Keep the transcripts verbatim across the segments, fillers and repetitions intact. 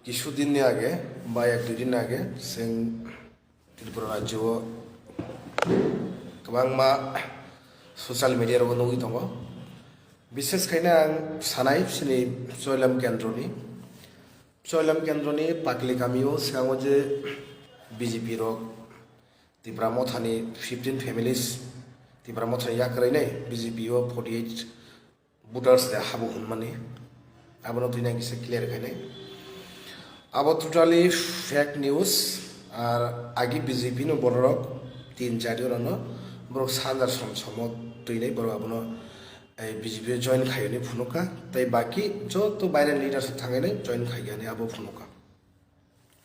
Kisu din ni age ba ek dui din age chwng Tripura rajyo o kwbangma social media rogo nugwi tongo. Bishes khaina ang sanai chini Choilam kendroni, Choilam kendroni Pakli kamio swngo je B J P rok Tipra Mothani fifteen families, Tipra Mothani yakarwi nai B J P o forty eight voters de habo hwnmani, abono twi nang kisa clear khainai. Abo totally fake news. Ar agi B J P no borok tin char jona no borok sanjar som somo twinai borok abono B J P o join khaiyani phunukha, tei baki joto viral leaders thangwi nai join khaiyani abo phunukha.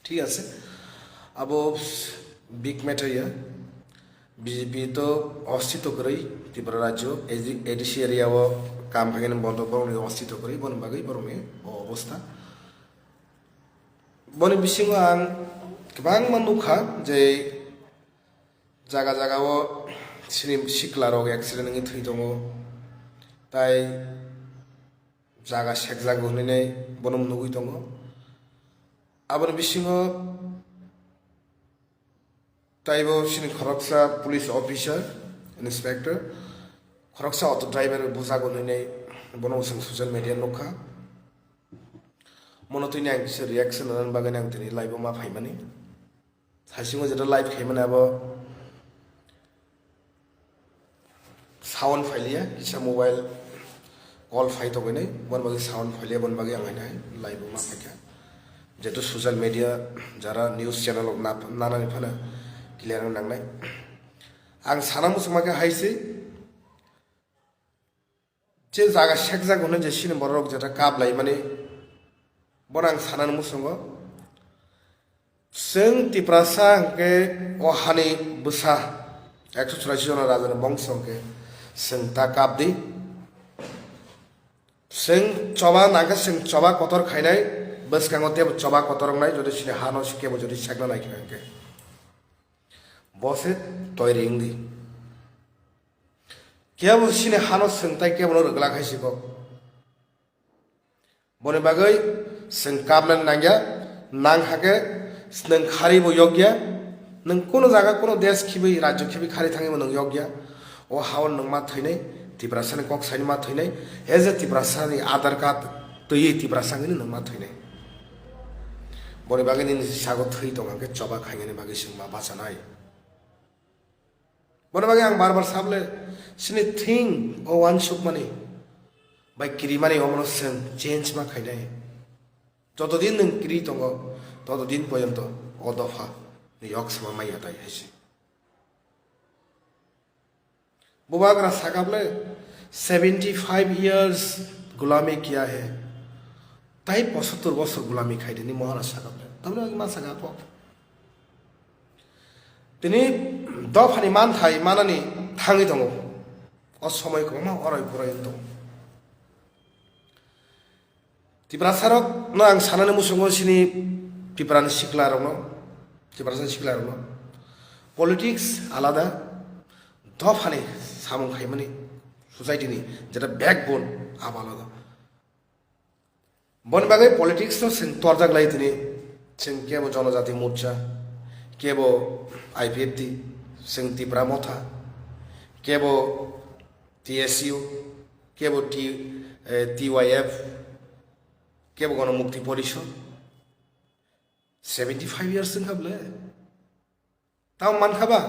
Thik ase, abo big matter ya. B J P to ostito kwrwi Tripura rajyo, A D C area o kam khaikhe bondo borokni ostito kwrwi, boni bagwi borokni o obostha. Boni bisingo ang kwbangma nukha je jaga jaga o sini sikla rok accident wngwi thwi tongo, tai jaga sekjak hwnwi bono nugwi tongo. Aboni bisingo taibo chini khoroksa police officer, inspector, khoroksa auto driver bujak hwnwi bono chwng social media nukha. Mono tini ang kisa reaction rwna bagwi ang tini live o ma phaimani. Haisingo jeto live khaimani abo sound phailiya, kisa mobile call phai tongwi nai, boni bagwi sound phailiya, boni bagwi ang haino hai live o ma phaikha. Jeto social media jara news channel rok na, nanani phano clear wng nangnai. Ang sana muchungma khe hai se, je jaga sekjak hwnwi je sini borok rok jeta kap laimani, bono ang sanani muchungo. Chwng Tiprasa hwnkhe o hani bwsa ekso churashi jona rajani bongso hwnkhe chwng ta kap di. Chwng choba nangkhe chwng choba kotor khainai, bwskango teibo choba kotor wngnai, jodi sini hano kebo jodi sekna naikha hwnkhe. Bo se toiri wngdi. Kebo sini hano chwng tai kebono rwgwlak hai si kok. Boni bagwi chwng kapnani nangya, nang hakhe nwng kharibo yokya, nwng kuno jaga kuno desh khibi rajyo khibi khari thangwibo nwng yokya. O hao nwng ma thwinai, Tiprasani kok saini ma thwinai, he je Tiprasani Aadhaar card twiwi Tiprasa wngwi nwng ma thwinai. Boni bagwi nini sago thwi tong hwnkhe choba khainani bagwi chwng ma bachanai. Bono bagwi ang bar bar sabole, sini thing o uansukmani bai kirimani omono chwng change ma khainai. Jotodin nwng kiri tongo, totodin porjonto o dopha ni yok sama maya tai hai se. Bubagra sakable, seventy five years gulami kiya hai. Tai pochattor bosor gulami khai dini Maharaj sakable. Tamni bagwi ma saka kok. Tini dophani manthai manani thangwi tongo. O somoi kwbangma oroi poroi wng tongo. Tiprasa rok no ang sanani muchungo sini Tiprani sikla rok no, Tiprasa sikla rok no politics alada, dophani samung khaimani society ni jeta backbone abo alada. Boni bagwi politics no chwng torjak lai tini, chwng kebo Jonojati Morcha, kebo I P F T, chwng Tipra Motha, kebo T S U, kebo T, eh, T Y F, kebo Gono Mukti Porishod. Seventy five years wngkha bole. Tamo mankha ba?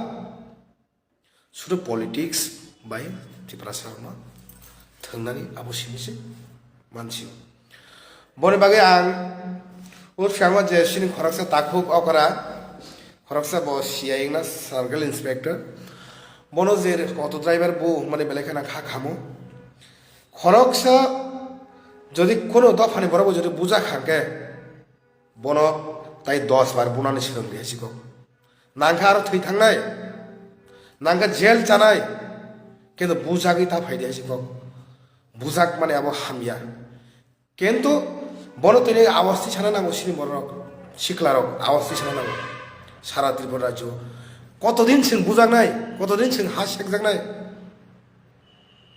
Sudu politics bai Tiprasa rokno thwngnani abo simi se mansio. Boni bagwi ang o phiyango je sini khoroksa takhuk okra, khoroksa bo C I wngna circle inspector. Bono je auto driver bo mani belai kheno kha khamo. Khoroksa jodi kono dophani borok bo jodi bujak hangke, bono tai dos bar bunani swrwng di hai sikok. Nangkha aro thwi thangnai, nangkha jail chanai, kintu bujagwi ta phai di hai sikok. Bujak mani abo hamya. Kintu bono tini awas tisana nango sini borok, siklarok awas tisana nango. Sara Tripura rajyo kotodin chwng bujaknai, kotodin chwng ha sekjaknai.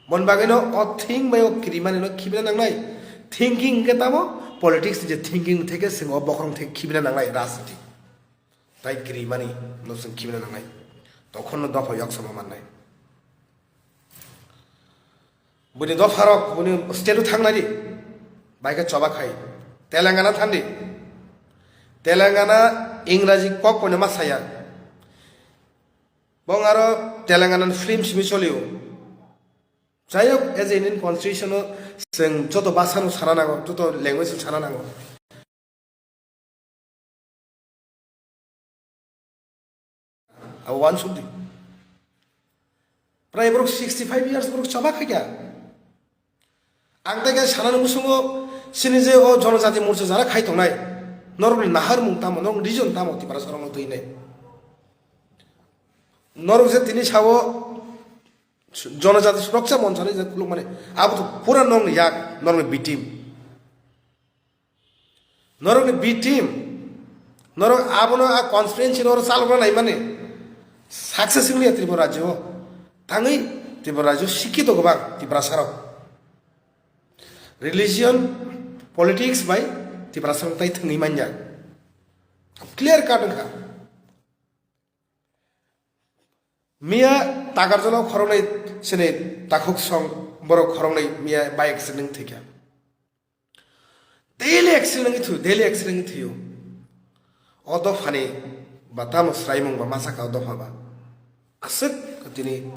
Mon bagwino o thing bai o kirimani no khibina nangnai. Thinking hwnkhe tamo politics ni je thinking theke chwng o bokhorok theke khibina nangnai rajniti. Tai kiri mani no chwng khibina nangnai. Tokhon no dopha yok sama mannai. Bini dopharok bini state o thangnai di. Bai khe choba khai. Telangana thandi. Telangana Ingraji kok koine ma saya. Bong aro Telangana ni film simi cholio. Jai hok, as a Indian constitution o chwng joto bhasha no sana nango, joto language no sana nango. Abo uansuk di. Prai borok sixty five years borok choba khaikha. Ang tei khe sanani musungo chini je o Jonojati Morcha jara khai tongnai, norokni naharmung tamo, norokni region tamo Tiprasa rokno twi nai. Norok je tini sao Jonojati Surokcha Monchani je khulukmani, abo to pura norokni yak, norokni B team. Norokni B team, norok abono a constituency norok chalokna naimani success wngya Tripura rajyo o. Tangwi Tripura rajyo sikito kwbang Tiprasarok. Religion, politics bai Tiprasarok tai thwngwi manya. Clear cut wngkha. Miya Takarjalo khoroknwi chini takhuk song borok khoroknwi miya bike accident thwikha. Daily accident wngwi thwio, daily accident wngwi thwio. O dophani ba tamo swraimung ba masa ka o dopha ba. Aswk tini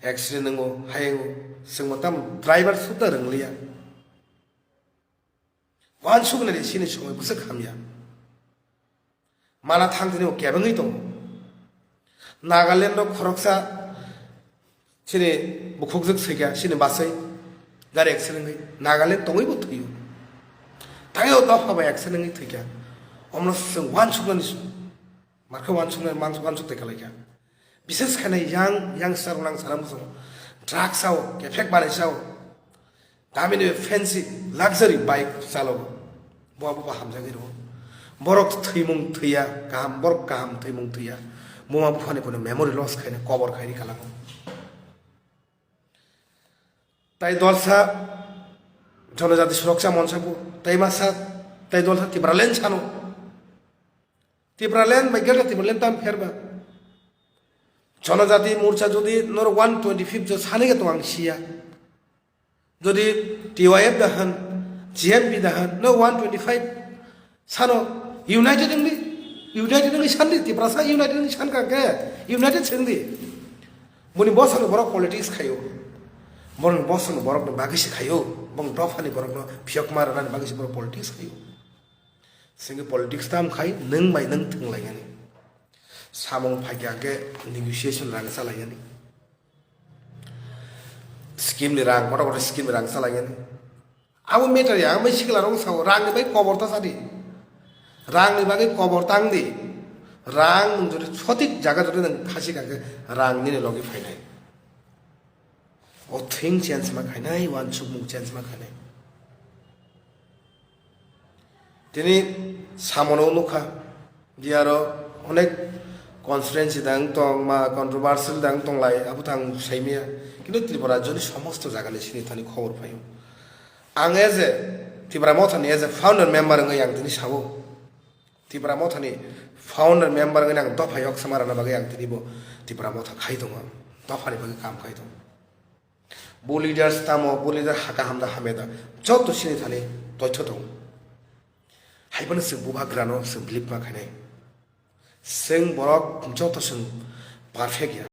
accident wngo, hai wngo, chwngbo tamo driver sudda rwngliya. Uansuknani chini somoi bwswk hamya. Mana thang tini bo kebengwi tongo. Nagaland o khoroksa chini bukhukjwk swiga, chini bachai gari accident wngwi Nagaland tongwi bo thwio. Tangwi o dopha bai accident wngwi thwikha. Omno chwng uansuknani, markhe uansuknani, uansuk twi kalaikha. Bises khainai yang, youngster rok nang sana muchungo. Drugs sao, kephek balai sao. Tamini fancy luxury bike chalo. Bo abo bo hamjagwi rwo. Borok thwimung thwiya, kaham, borok kaham thwimung thwiya. Buma buphani bono memory loss khaina kobor khairi kalango. Tai dolsa Jonojati Surokcha Moncha bo, tai masa, tai dolsa Tipraland sano. Tipraland bai gaka Tipraland tam pherba. Jonojati Morcha jodi norok one twenty fifth jo sani ga tong ang siya. Jodi T Y F da han, G M P da han, no one twenty five sano united wngdi, united wngdi sandi, Tiprasa united wngdi san ka ke, united sengdi. Boni bosano borok politics khayo. Borok bosano borok no bagwi se khayo. Bong dophani borok no phiyok ma rani bagwi se borok politics khayo. Sengke politics tam khai nwng bai nwng thwng lai yani. Samung phaikya hwnkhe negotiation rang chalai yani. Scheme ni rang, kotor kotor scheme ni rang chalai yani. Abo matter ya, ang bai sikla rong sao, rang ni bai kobor ta sadi. Rang ni bagwi kobor tang di. Rang nwng jodi sotik jaga jodi nwng thasi kha hwnkhe rang nini logi phainai. O thing change ma khainai, uansukmung change ma khainai. Tini samono nukha, di aro onek constituency dang tong, ma controversial dang tong lai, abo tang saimia. Kintu Tripura rajyoni somosto jagani sini thani khobor phaio. Ang as a Tipra Mothani as a founder member wngwi ang tini sao. Tipra Mothani founder member wngwi ang dopha yok sama rana bagwi ang tini bo Tipra Motha khai tongo. Dophani bagwi kam khai tongo. Bo leaders tamo, bo leader ha kaham da hamya da, joto chini thani toitho tongo. Haiphano chwng bubagrano chwng believe ma khainai. Chwng borok joto chwng perfect ya.